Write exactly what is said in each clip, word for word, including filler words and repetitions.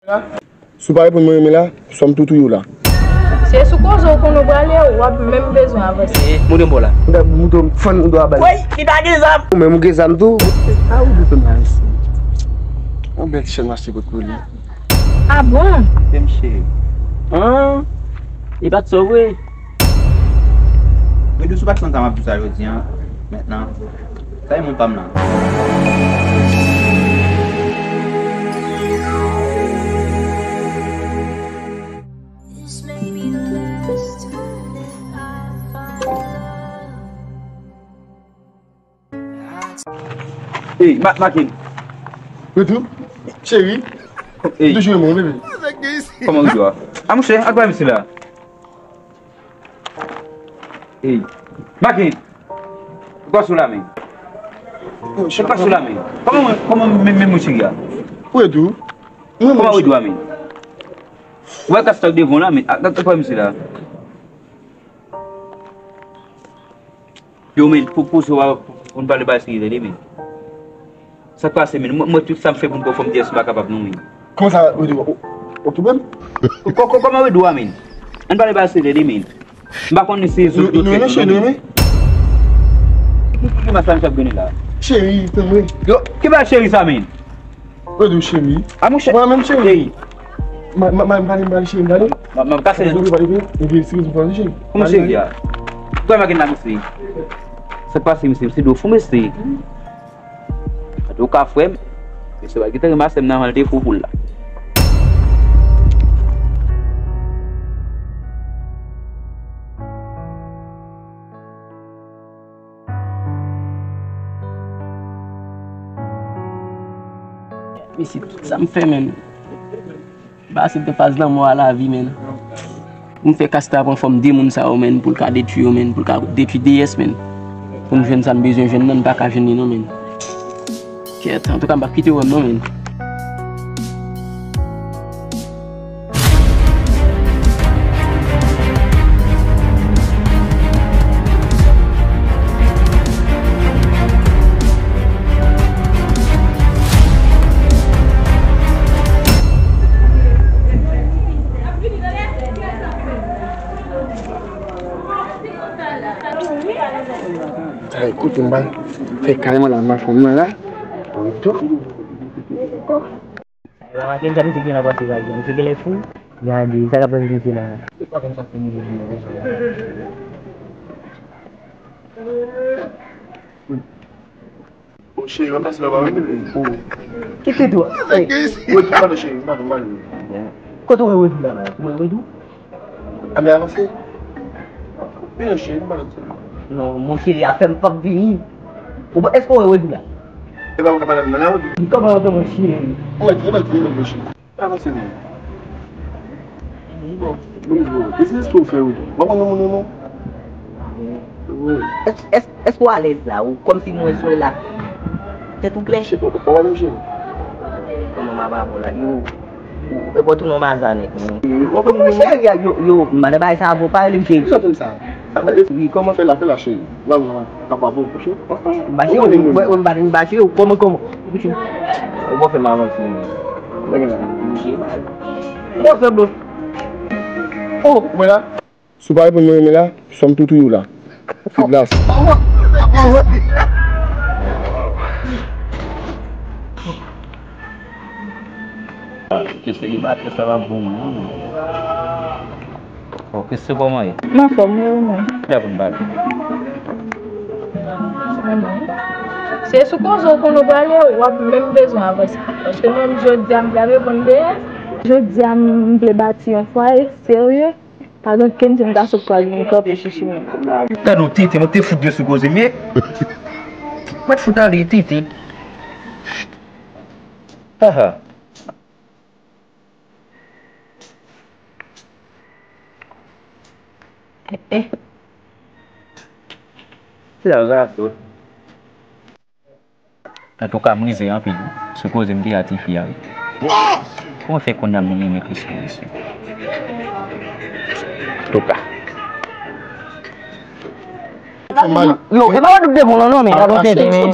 Si w pa reponn mwen renmen la, sòm tou touye w la. Se sou koze w konnen w prale, w ap menm bezwen avanse. Moute bò la. Ou ta moute fann ou dwa bal. Woy, li pa gen zam. Ou menm ou gen zam tou. A ou di fann la isi. Yon bèl ti chèn m achte kot pou li. A bon? Se m cheri. An? Li pa t sòv vre. Mwen di w si w pa t konn sa m ap di w sa jodi a, mentnan, sa e moun pa m lan. Ey, Ma-, Makin. Retou, cheri. Ey. Toujou renmen w, bebe. Kòman w ye a? A, monchè, ak bay misye la. Ey. Makin. Ou pa sou la men. Ou pa sou la men. Kòman mwen, kòman men, men mwen cheri a? Ou Retou? Kòman Retou a men? Ou wè kas la devan la men. Ak, ak, ak bay misye la. Yo, men, pou, pou, pou, pou n pale bagay serye tande, men. Sa k pase, men? Mwen, mwen, tout sa m fè pou n pran fanm D S, m pa kapab, non, men. Kòman sa, Redo? Ou, ou, ou touble m? Kò-, kò-, kòman Redo a, men? Ann pale bagay serye tande, men. M pa konnen se zot, zot fè nou, men. Ki, ki, ki mas la misye ap grenn la? Cheri, tann mwen. Yo, ki bagay cheri sa, men? Redo cheri. A, monchè. Mwen menm cheri. Ey. Ma, ma, ma, m pale, m pale cheri, m pale. Ma, ma, m kase. Ou pale, epi si ou pale cheri. Kòman cheri a? Kòman gen la, mesye? Sa k pase, mesye? Mesye do fou, mesye. Antouka, frè m, mesye pa gentan ranmase m nan, anvan l te fou pou l la. Mesye, tout sa m fè, menn. M pa aksepte faz lanmò a lavi, menn. Pou m fè Kasta pran fòm de moun sa yo, menn, pou l ka detwi yo, menn, pou l ka detwi D S, menn. Pou m jwenn sa m bezwen jwenn nan, m pa ka jwenn li non, menn. Kèt, antouka, m p ap kite w wè m non, menn. Ay, kote m pral fè kay mwen la, m pral fè mwen la. Wi, tou. Sa yo pa maten, sa misye gen nan panse sa, misye genlè fou. Gade, sa k ap pase misye la. Bon, cheri, mwen pase la, pa mwen. Ki tèt ou? Ey. Wi, pardon, cheri, pardon, pardon. Kote ou wè Rodou la, la? Ou wè Rodou? A, men avanse. Vini, cheri, m pa nan tèt. Non, monchè, afè m p ap vini. Ou pa, èske ou wè Rodou la? E pa mwen k ap pale avè l la, Rodou? M konprann, monchè. Ou mèt, ou mèt, ou mèt, monchè. Avanse, non. Bon, bon, bon. E se, èske ou fè Rodou? Ou pa konn moun non, non? Wi. Èske, èske, èske ou alèz la? Ou kòmsi m wè sou la. Tèt ou klè? Cheri, ou, ou pa wè, cheri? Kòman m ap avè w la? Yo. Ou, e bò tou non mazanek. Ou konn moun cheri a, yo, yo, m pa nan bagay sa avè w, pa rele m cheri. Ki sa w tande sa? Wi, kòman? Fè la, fè la, cheri. La, la, la, ka pa bon, cheri. M pa cheri, m pa cheri, kòman, kòman? Ou fè m avanse, men. Ou fè blo. Oh, mwen la. Si w pa reponn mwen renmen la, sòm tou touye w la. Fè glas. Ke selibatè sa va bon, non. Ok, se kòman ye? M anfòm, wi, ou menm? Lè pou n pale. Se sou koze w konnen w prale, w ap menm bezwen avanse. Paske menm jodi a, m pral reponn de. Jodi a, m vle bati yon fwaye serye. Pa gen okenn jèn gason k pral vin kanpe chèche mwen. Gade yon tenten, mwen te fout de sou koze m ye. Mwen te fout ale tenten. Haha. Eh, eh. Se la, sa tou. Antouka, m rive anpil wi. Sou koze m te a tifi a wi. Kòman fè kounye a m renmen Christmas isi? Antouka. Yo, e pa wè tout devan non, non, men gade yon tenten, men.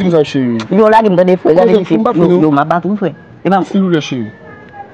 Yo, lage m tande, frè, gade tifi. Yo, yo, m ap bat ou, frè. E pa silvouplè, cheri.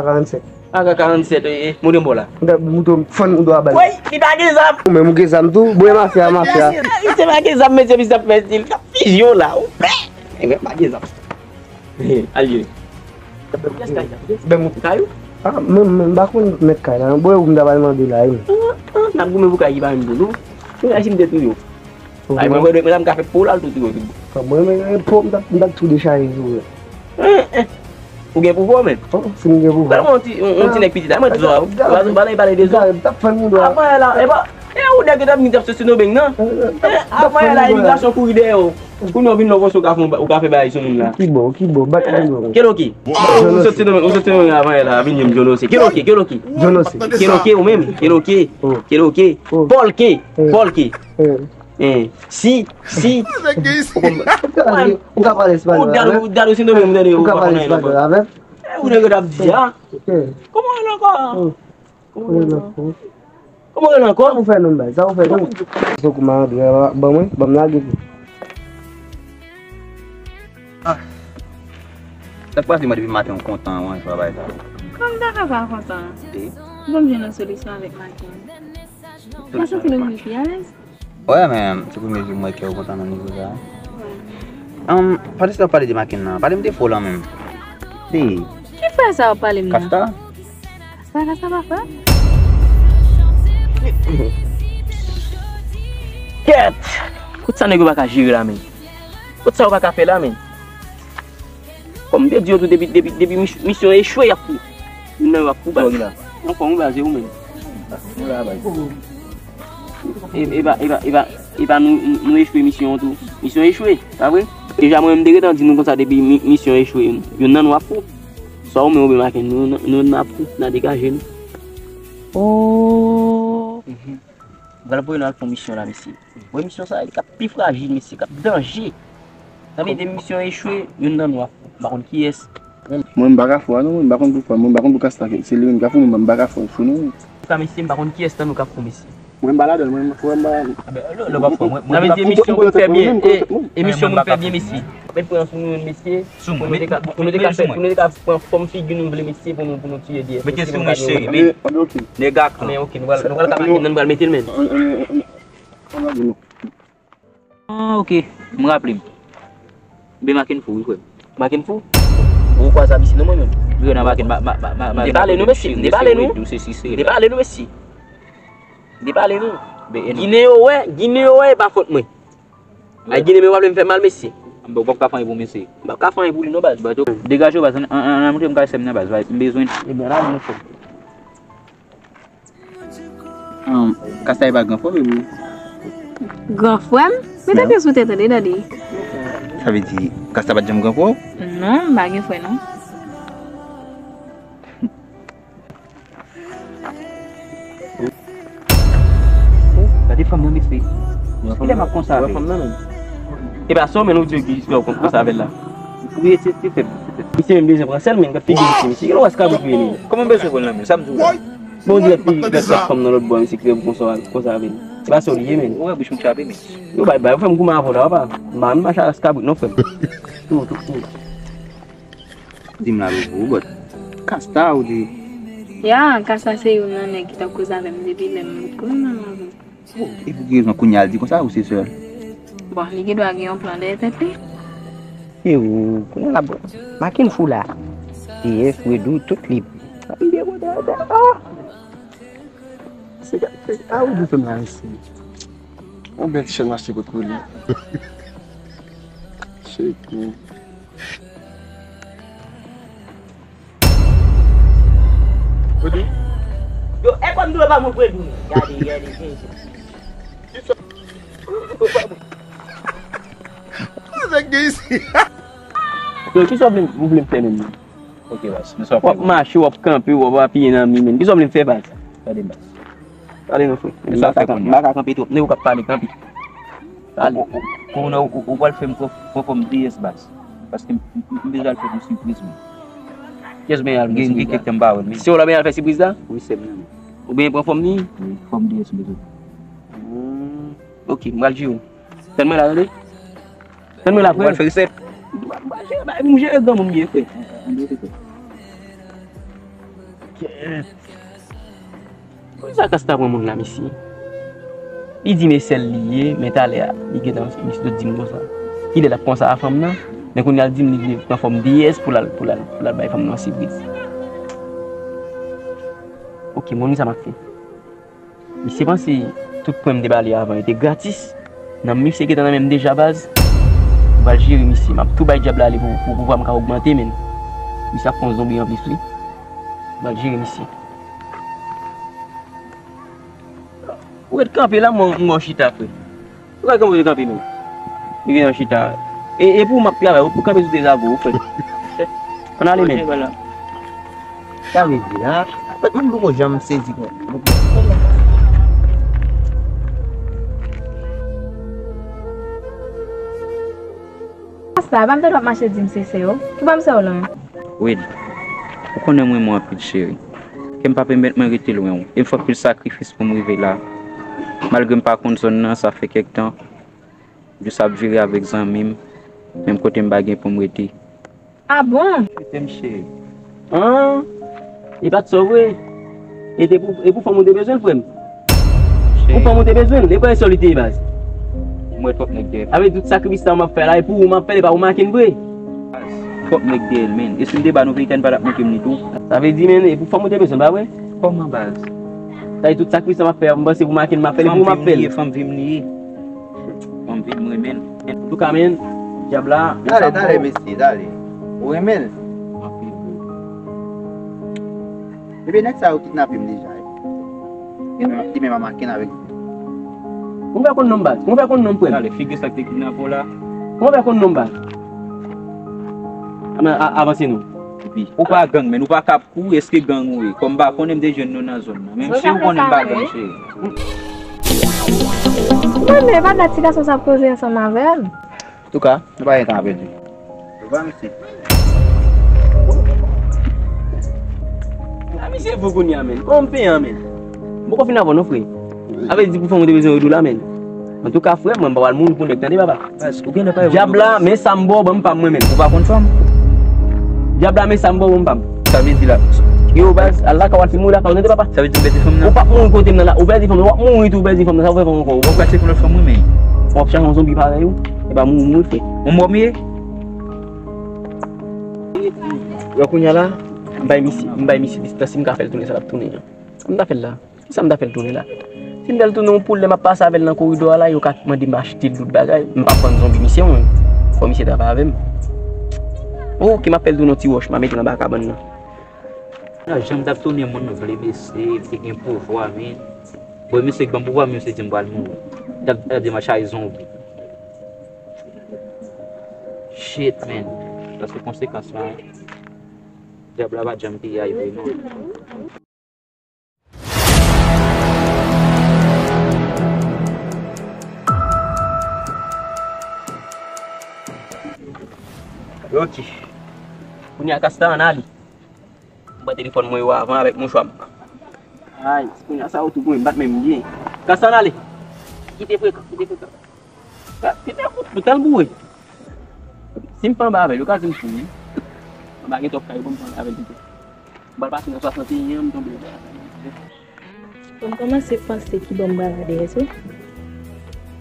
A K karannsèt. A K karannsèt, e, e, montre m bò la. Gad, mouton, fann mouton a bal. Woy, li pa gen zam. Ou menm ou gen zam tou? Bwè mafya, mafya. Misye pa gen zam, mesye, misye ap fè estil. L ap fizye w la, ou pè. Nèg la pa gen zam. Al jere. Kiyès kay sa? Kiyès kay ou? Ah, mwen, mwen, m pa konn mèt kay la. Bwè ou m ta pral mande la, wi. Ah, ah, n ap goumen pou kay ki pa menm pou nou. Nou kay si m te touye w. Ay, mwen, mwen, mwen, m ka fè pou w la, l tou touye w tout bon. Mwen, mwen, mwen, pou m t ap, m t ap tou dechaje sou ou. Hein, hein. Ou gen pouvwa ou menm? Oh, si m gen pouvwa. Pral yon ti, yon, yon ti nèg pitit la, mwen di w, ou pa, ou pa pale de zò. M t ap fann mouton. Avan yè la, e pa, e ou nèg yo t ap vin t ap soti nan beng nan. Eh, avan yè la, imigrasyon kouri dèyè w. Kounye a w vin la w panse w ka fè, w ka fè bagay sou moun la. Ki bò, ki bò, bat ki bò. Keloke. Ou soti nan, ou soti nan avan yè la, vin di m Jolose. Keloke, Keloke. Jolose. Keloke ou menm, Keloke. Oh. Keloke. Oh. Pòlke. Eh. Pòlke. Eh. Eh. Si, si. Ou ka pale espanyòl avè m? Ou ka pale espanyòl avè m? Eh, ou nèg yo t ap di a. Kòman w rele ankò? Oh. Kòman w rele ankò? Kòman w rele ankò? Sa ou fè non bay? Sa ou fè non? Sa ou kouman antre? Ban mwen, ban m lage tou. Ah. Sa k pase mwen depi maten ou kontan, ou anvi travay sa? Kòm ta ka pa kontan. E? Bon, m jwenn yon solisyon avèk Makin. Mwen santi nou vin pi alèz. Wè, men se premye jou m wè ke ou kontan nan nivo sa. Wè. Ann, pandan w ap pale de Makin nan, pale m de fo lan menm. Si. Ki frè sa w ap pale m nan? Kasta? Kasta, Kasta pa frè? Kèt! Kot sa nèg yo pa ka jere la, men? Kot sa yo pa ka fè la, men? Kòm m te di yo tou, depi, depi, depi mis-, misyon echwe, y ap kou. Youn nan yo ap kou baz. Anfòm wi baz, e ou menm? E, e pa, e pa, e pa, e pa nou, nou, nou echwe misyon an tou. Misyon echwe, pa vre? Deja mwen menm m te gentan di nou konsa depi mi-, misyon echwe, youn nan nou ap kou. Swa ou menm oubyen Makin, nou, nou, nou ap kou, n a degaje nou. Oh! M pral voye nou al fè yon misyon la, mesye. Wè misyon sa, li k ap pi frajil, mesye, k ap danje. Sa vle di misyon echwe, youn nan nou ap fou. M pa konn kiyès. Mwen, m pa ka fou a non, mwen, m pa konn poukwa. Mwen, m pa konn pou Kasta, se li menm k ap fou, mwen, m pa ka fou, fou non. Antouka, mesye, m pa konn kiyès nan nou k ap fou, mesye. Mwen, m pa ladan l, mwen, m pa. Sa vle di emisyon pou fè byen, e, emisyon pou fè byen, mesye. Met pran sou nou, mesye. Sou mwen, pou nou te ka, pou nou te ka fè, pou nou te ka pran fòm figi nou vle, mesye, pou nou, pou nou tiye byen. Mete sou mwen, cheri, men. Nèg ak. Men, ok, nou pral, nou pral ka Makin nan, nou pral mete l, men. Ah, ok, m raple m. Be Makin fou, wi, frè. Makin fou? Ou kwa sa bisi nan mwen menm? Yo nan Makin, ma, ma, ma, ma, ma. Depale nou, mesye, depale nou. Depale nou, mesye. Depale nou. Ginen yo wè, Ginen yo wè, e pa fòt mwen. Ay, Ginen, men w pa vle m fè mal, mesye. Bon, w p ap ka fè anyen pou mesye. M p ap ka fè anyen pou li non, baz. Degaje w, baz. Ann, ann, ann montre m kay sè m nan, baz. M bezwen. Ebyen, la, nou fè. Kasta e pa gran frè w, epi. Gran frè m? Mete pye sou tèt ou, tande. Sa vle di, Kasta pa t janm gran frè w? Non, m pa gen frè, non. Gade fanm nan, mesye. Kilè m ap konsa avè l? E pa sa w menm ou di yo ki jis fè w konn konsa avè l la. Ou ye se, se fèb. Misye menm bezwen pran sèl, men gad figi misye. Misye, kilè w wè kabrit ou ye menm? Kòman m bezwen pran l nan men? Sa m di w la? Bon, di lòt figi, lòt, lòt fanm nan lòt bò, misye ki fè w konsa, konsa avè l. Se pa sa w li ye, menm. Ou wè bouch mwen chape, men. Yo, bay, bay, frè m goumen avè w la, papa. M pa menm mache ak kabrit, non, frè m. Tou, tou, tou. Di m la, Bobo, ou bòt. Kasta, ou di? Ya, Kasta se youn nan nèg ki t ap koze avè m depi lè m bout konnen m avè l. E pou ki rezon kounye a l di konsa ou se sè l? Bon, li gen dwa gen yon plan dèyè tèt li. E ou, kounye a la, bon. Makin fou la. D F, Redou, tout li. Li gen dèyè tèt. Ah! Se, se, ah, ou di fè m la, mesye. Yon bèl ti chèn m achte kot Koli. Chèk, men. Yo, e kòm dwe pa mwen pwedou. Gade, gade, gade. Yo, kisa w vle m fè menm? Ok, baz. W ap mache, w ap kanpe, w ap apiye nan mi, menm. Kisa w vle m fè, baz? Gade, baz. Pale non, frè. M pa ka kanpe twòp. M pa ka kanpe twòp. Nèg ou k ap pale, kanpe. Pale. Ou, ou, ou, ou, ou pral fè m pran, pran fòm D S, baz. Paske m, m, m bezwen al fè yon sipriz, wi. Kiyès ou benyen al fè sipriz la? Gen kèk tan m pa wè l, men. Se ou la benyen al fè sipriz la? Wi, se mwen. Ou benyen pran fòm li? Wi, fòm D S m bezwen. Hmm. Ok, m pral jere w. Tann mwen la, tande. Tann mwen la, frè. Ou pral fè resèt? M pral jere, bay, m jere granmoun byen, frè. Poukisa Kasta pran moun la, mesye? Li di m e sè l li ye, men talè a, li gentan, misye sot di m konsa. Kilè l ap konsa a fanm nan, men kounye a l di m li vle pran fòm D S pou l al, pou l al, pou l al bay fanm nan sipriz. Ok, m konn kisa m ap fè. Misye panse tout pwen m te ba li avan yo te gratis. Nan misye gentan nan men m deja, baz. M pral jere misye. M ap tou bay dyab la ale pou, pou pouvwa m ka ogmante, menm. Misye ap fè yon zonbi anplis, wi. M pral jere misye. Ou ret kanpe la, mwen, mwen chita, frè. Ou ka kanpe, kanpe, menm. Li gen yon chita. E, e pou w m ap travay, ou kanpe sou de zago, ou fè. Ann ale, menm. Sa vle di la, mwen poko janm sezi kon. Sa, pa m tande w ap mache di m se sè w. Ki bò m sè w lan? Wid, ou konnen m renmen w anpil, cheri. Kè m pa pèmèt mwen rete lwen w. E m fè anpil sakrifis pou m rive la. Malgre m pa konn zòn nan, sa fè kèk tan. M jis ap vire avèk zanmi m, menm kote m pa gen pou m rete. Ah bon? Kite m, cheri. An? E pa t sa w vre? E te pou, e pou fanm ou te bezwen l, frè m? Pou fanm ou te bezwen l? E kòman sa w li te ye, baz? M wè twòp nèg dèyè l. Avèk tout sakrifis sa m ap fè la, e pou ou m ap fè l, e pa pou makin vre? Twòp nèg dèyè l, menn. E si m te ba nou veyitay, n pa t ap manke m li tou. Sa vle di, menn, e pou fanm ou te bezwen l, pa vre? Kòman, baz? Sa vle di tout sakrifis sa m ap fè a, m panse pou makin m ap fè l, e pou ou m ap fè l? Fanm vi m li ye, fanm vi m li ye. Fanm vi m, mwen menm. Antouka, menn, dyab la, men sa m ba w. Dale, dale, mesye, dale. Ou renmen l? Anpil, wi. Ebyen, nèg sa yo kidnape m deja, wi. Li menm, li menm a makin avèk. Ou fè konn non m, baz? Ou fè konn non m, frè m? Dale, figi sa k te kidnape w la. Ou fè konn non m, baz? Avanse non. Epi, ou pa gang, menn, ou pa ka ap kouri, èske gang ou ye? Kòm m pa konnen, m te jwenn nou nan zòn nan. Menm si ou konnen m pa gang, cheri. Mwen, men pa dat ti gason sa ap koze ansanm avè l. Antouka, nou pa gen tan a pèdi. Ou pa, mesye? A, misye fou kounye a, menn. Kòman m peye a, menn? M poko fin avè w non, frè. Sa vle di pou fanm ou te bezwen yo di w la, menn. Antouka, frè, mwen m pa pral mouri pou nèg, tande, papa. Dyab la, men sa m ba w, ban m pa m mwen menm. Ou pa konn fanm? Dyab la, men sa m ba w, ban m pa m. Sa vle di la. Yo, baz, al lakay w, al fin mouri lakay w, tande, papa. Sa vle di m pèdi fanm nan? Ou p ap mouri kote m nan la, ou pèdi fanm nan, w ap mouri tou, ou pèdi fanm nan, sa w fè fanm ankò? Ou ap kache pou lòt fanm, wi, men. W ap chache yon zonbi parèy ou, e pa mouri, mouri, frè. Yon mò m ye? Yo, kounye a la, m bay misye, m bay misye distans, si m ka fè l tounen, sa l ap tounen an. Sa m ta fè l la? Kisa m ta fè l tounen la? Si m t al tounen yon poul, lè m ap pase avè l nan koridò a la, yo ka mande m achte l tout bagay. M p ap vann zonbi misye, mwen. Fò misye travay avè m. Oke, m ap fè l tounen yon ti wòch, m a mete l anba kabann nan. Nan jan m t ap tounen moun vle, mesye, li te gen pouvwa, men. Bon, misye ban m pouvwa, men misye di m pral mouri. T ap, t ap di m a chache zonbi. Shit, man. Sa se konsekans la. Dyab la pa janm peye ay vre, non. Oke. Kounye a, Kasta, ann ale. M pran telefòn mwen yo avan avèk mouchwa m. Ay, kounye a sa yo tou pou mwen, m bat men m byen. Kasta, ann ale. Kite frekan, kite frekan. Sa, kite fout, nou tan boure. Si m fè anba avè l, yo ka di m fou, wi. Anba gen twòp kay, yo ban m fè anba avè l pito. M pral pase nan swasanteyen an, m tonbe anba. Bon, m kòmanse panse ki bò m pral ale, wi.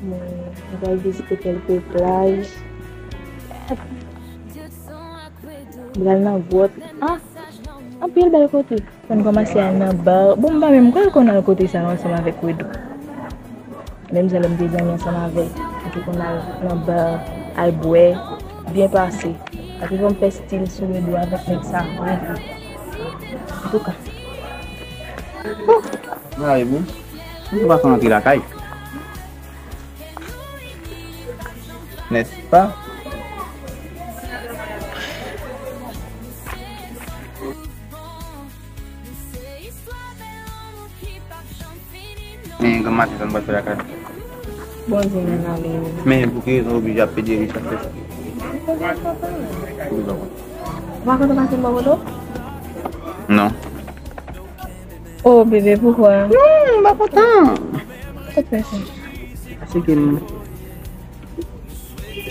Bon, m pral vizite kèlke plaj. M pral nan gwòt. Ah! Anpil bèl kote. Konn kòmanse al nan ba. Bon, m pa menm kwè l konn al kote sa yo ansanm avèk Wedou. Menm jan lè m te zanmi ansanm avè l, m te konn al nan ba, al bwè, byen pase. Api fò m fè stil sou Wedou avèk nèg sa vre, vre. Antouka. Mwen ale, wi. M pa ka antre lakay. N'est-ce pas? Men granm maten sa nou pral fè lakay. Bondye, men ale wi. Men pou ki rezon oblije ap pede ri sa fè sa? Ou pa kontan pase m bò poto? Non. Oh, bebe, poukwa? Non, m pa kontan. Sa k pase? Paske m,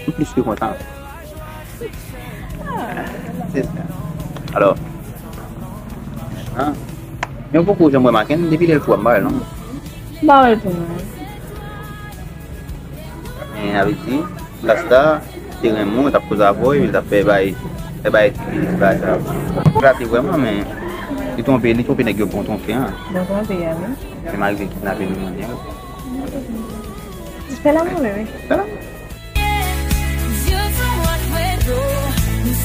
m plis ke kontan. Se sa. Alò, an, men ou poko janm wè Maken, depi lè l fou a, m pa wè l non. M pa wè l tou non. Men avè di, Rasta te renmen w, t ap koze avè w, epi l t ap fè bay, fè bay ti biznis bagay sa yo. Li rate vrèman, men li twonpe, li twonpe nèg yo bon twonpe an. Bon twonpe a, wi. Men m arive kidnape nou mwen. Fè lanmou, bebe. Fè lanmou.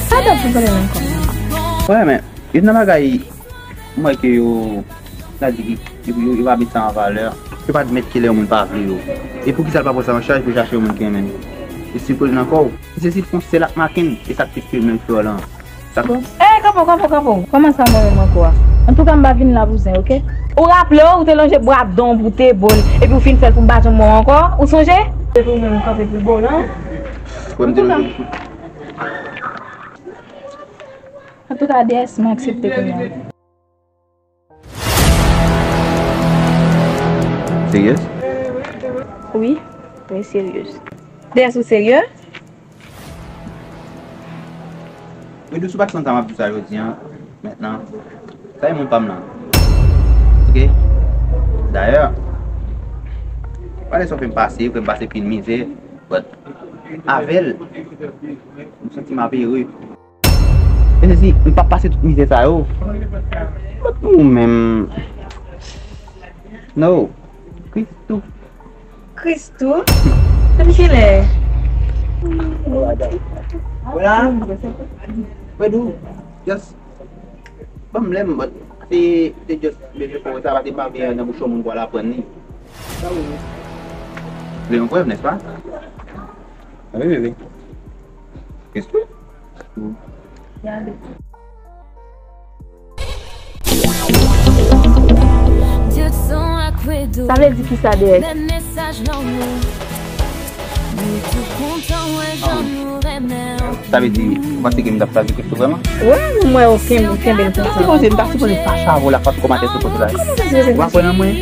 Sa dòt pou pale nan kò. Wè, men youn nan bagay m wè ke yo, sa di ki, yo, yo, yo pa met sa an valè. Yo pa admèt ke lè yon moun pa vle yo. E poukisa l pa pran sa an chaj pou chache yon moun ki renmen l? E si l konnen nan kò w. Misye si l fè yon sèl ak Maken, e sa k te fè l menm flè w lan. Sa bon. Ey, kanpe w, kanpe w, kanpe w. Kòman sa mwen menm ankò a? Antouka, m pa vin la pou zen, oke? Ou raple w, ou te lonje bra don pou te bo l, epi w fin fè l pou m pa janm wè w ankò, ou sonje? Se pou mwen m kanpe pou bo lan. Wè m te lonje. Antouka, D S, m aksepte kounye a. Seryez? Wi, mwen seryez. D S, ou serye? Wi, dous ou pa t santi m ap di sa jodi a, mentnan. Sa e moun pa m nan. Oke? Dayè, pa lè sa w fè m pase, ou fè m pase pil mizè, but avè l, m santi m ap ere. Mesye, si m pa pase tout mizè sa yo, but ou menm. No. Christoo. Christoo? Depi kilè? Hola. Wedou. Just ban m lè m, but se, se just bebe fò sa, pa te pa vle nan bouch yon moun pou al aprann li. Vle yon prèv, n'est-ce pas? Wi, bebe. Christoo? Sa vle di kisa, D S? Sa vle di, ou panse ke m t ap pral di Christoo vrèman? Wi, m wè, oke, m kenbe l konsa. Ou panse m ta sipoze fache avè w la, pa t kòmantè sou kote la? Ou pa kwè nan mwen?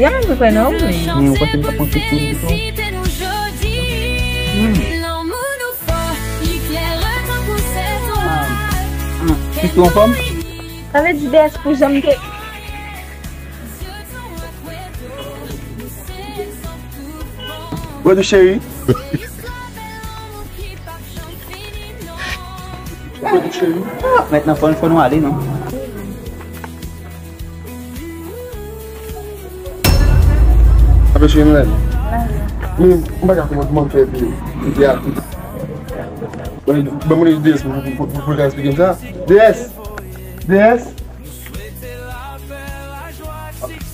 Ya, m kwè nan ou, men. Men ou panse m t ap pran Christoo pito? Hmm. Christoo anfòm? Sa vle di D S pou jan m te. Wedou cheri. Wedou cheri. Ah, mentnan fò, fò nou ale, non? Mèsi, Enlèn. Men, m pa ka konprann kòman m fè epi, epi a. Ban mwen D S pou, pou, pou, pou, pou l ka eksplike m sa. D S! D S!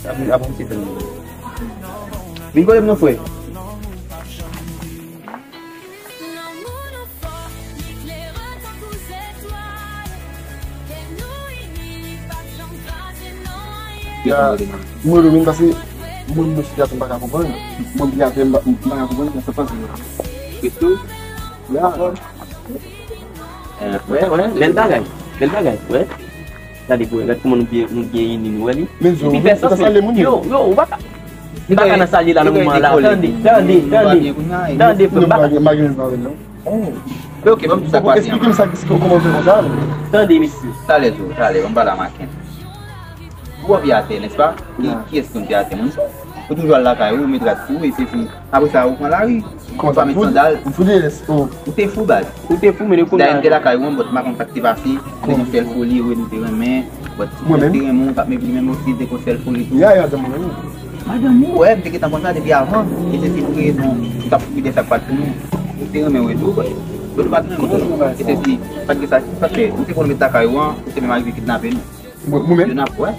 Ap, ap, ap, vin kote m non, frè. Ya, mwen rele w menm paske mwen, mwen sitiyasyon m pa ka konprann. Mwen sitiyasyon m pa, m pa ka konprann sa k ap pase. Kristo? Ya. Eh, wè, wè, bèl bagay. Bèl bagay, wè. Gade pou wè, gade kòman nou byen, nou byen ini, nou wè li. Men zo, ou pa salye moun yo. Yo, yo, ou pa ka. M pa ka nan salye la nan moman la. Tande, tande, tande. Tande, frè m, m pa ka. Oh. Men ok, ban m di sa k pase. Eksplike m sa, kòman w fè konsa. Tande, mesye. Talè, zo, talè, ban m pale a Maken. Ou wè pye atè, nèspa? Ki, kiyès ki konn pye atè, moun sa? Ou toujou al lakay ou, ou met rad sou ou, e se fi. Apre sa, ou pran lari. Ou pa met sandal. Ou fou, D S, oh. Ou te fou, baz. Ou te fou, men kounye a. Dayè, m te lakay ou an, but m pa konn sa k te pase. Ou te gon sèl foli, ou wè nou te renmen. But mwen menm, te renmen ou, t ap mepli menm osi, te gon sèl foli tou. Ya, ya, madanm mwen. Madanm ou, wè, m te gentan konn sa depi avan. E se ti pou rezon, ou t ap kouri de sa k pa t pou nou. Ou te renmen ou tou, but nou pa t renmen ou. E se ti, pa t gen sa, sa k fè, ou te konn met lakay ou an, ou te menm arive kidnape nou. Mwen, mwen menm? Yo n ap wè.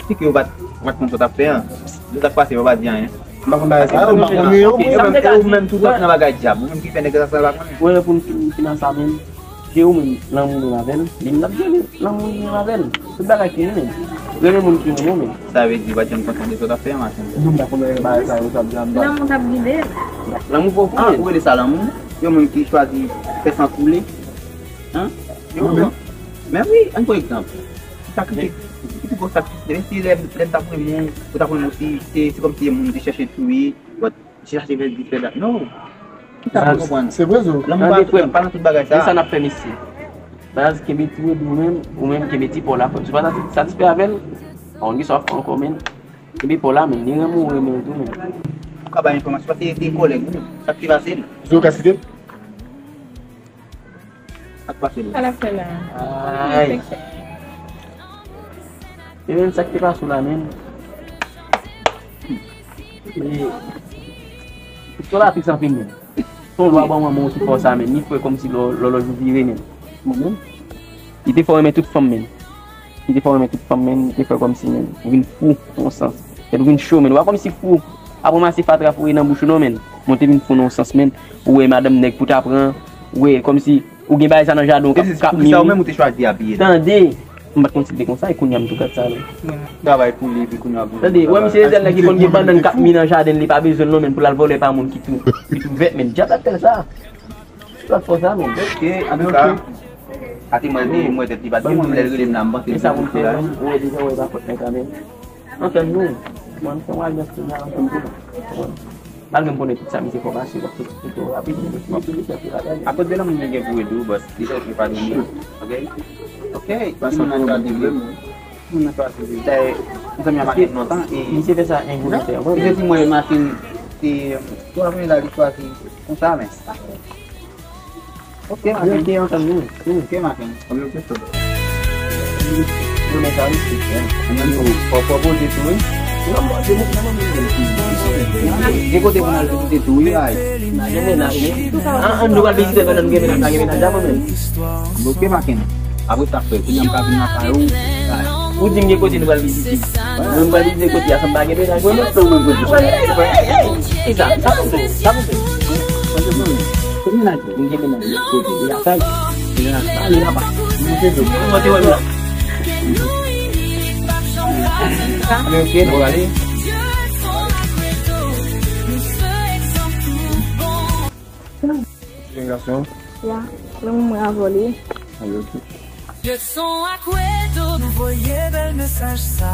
Si ke yo pa t, pa t konn sa w t ap fè an. Yo t ap pase, yo pa di anyen. M pa konn bagay sa yo, m pa konnen yo. E ou menm, e ou menm tou, w ap nan bagay dyab. Ou menm ki fè nèg sa, sa pa konnen. Wè, pou n fin, fin nan sa menm. Jere ou menm, lanmou menm avè l. Li menm l ap jere lanmou li menm avè l. Tout bagay ki li menm. Renmen moun ki renmen w menm. Sa vle di, ou pa t janm kontan de sa w t ap fè an, Maken. Moun pa konn bagay sa yo, sa ap di anba. Lanmou t ap gide l. Lanmou fò fò. Ah, ou rele sa lanmou? Yon moun ki chwazi fè san koule. Hein? Yo, men wi, ann pran egzanp. Sakrifis, ki pi gwo sakrifis, menm si lè, lè m t ap renmen w, ou t ap renmen w osi, se, se kòmsi moun te chèche touye, but, te chèche fè dis fè dat. Non. Ki sa pou konprann? Se vre, zo. Lanmou pa nan tout bagay sa. Men sa n ap fè, mesye. Baz, kenbe ti Wede ou menm, ou menm kenbe ti Paw la. Fò w pa satisfè avè l. Pa konn kisa w ap fè ankò, men. Kenbe Paw la, men. Li renmen w, ou renmen l tou, men. Ou ka bay enfòmasyon, paske se kòlèg ou. Sa k pi fasil. Zo ka site? Sa k pase la? Sa l ap fè la? Ay. E men sa k te pase w la, men. E, se yon lapis anpil, men. Se yon lwa ban manman w ki fè w sa, men. Li fè kòmsi lò, lò, lòt jou vire, men. Mwen menm. Li te fè w renmen tout fanm, men. Li te fè w renmen tout fanm, men. Li te fè kòmsi, men. Ou vin fou, nan yon sans. Tèt ou vin cho, men. Ou pa kòmsi fou. Ap ranmase fatra foure nan bouch ou, non, men. Mwen te vin fou, nan yon sans, men. Ou wè madanm nèg pou ta pran. Ou wè, kòmsi Ou gen bagay sa nan jaden w k ap, k ap mimi. Tande, m pa t konn si l te konsa, e kounye a m tou gad sa, wi. Travay pou li, epi kounye a pou li. Tande, wè, misye se sèl nèg ki konn gen bannann k ap mi nan jaden li, pa bezwen l non, men pou l al vòlè pa moun ki tou, ki tou vèt, men dyab ap fè sa. Dyab fè sa, men. Ok, antouka, ate mwen, mwen tèt li pa t gen moun, lè l rele m la, m panse l te kouche la. Ou wè deja, wè, pa fòt nèg la, men. Antann nou. Mwen, se yon alyans ke mwen antann nou. Malgre m konnen tout sa misye fè w pase, w ap soti pito rapid, men w ap soti pito rapid. Akoz de lanmou mwen gen pou Edo, bòs, li fè ke pa dòmi. Ok? Ok, timoun nan chwazi vre, timoun nan chwazi vre. Dayè, mwen fè m yon maket lontan, e misye fè sa envolontè, wi. Misye di mwen, Martin, se, twa mil la, li chwazi konsa, men. Ok, Maken. Ok, antann nou. Ok, Maken. Kòm yo te sot. Yo men sa, wi. Ou menm tou, fò, fò poze tou, wi. Non, mwen, se mwen, mwen, mwen, mwen. Gen kote pou n al vizite tou, wi, ay. Nan gen mennaj, wi. An, an, nou pral vizite pandan nou gen mennaj, pa gen mennaj la, mwen menm. Ok, Maken. Apre sa, frè, kounye a m ka vin lakay ou. Ou di m gen kote nou pral vizite. Nou pral vizite kote a, sa m pa gen mennaj, mwen menm. Ki sa? Sa pou fè? Sa pou fè? Kote mennaj ou? M gen mennaj. Kote? Li lakay? Li lakay? Li laba? M te di w. Mwen te wè m la. Men ok, nou prale. Jen gason. Ya, lanmou mwen avè w li. Alè, ok. Jetson ak Wedo, nou voye bèl mesaj sa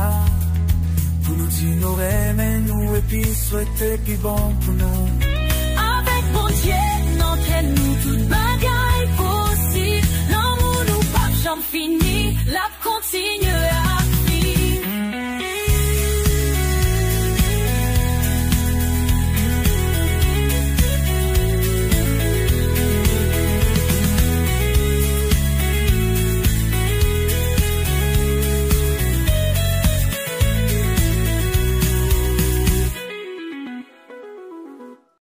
pou nou di nou renmen nou epi swete pi bon pou nou. Avèk Bondye nan kè nou tout bagay posib. Lanmou nou p ap janm fini, l ap kontinye.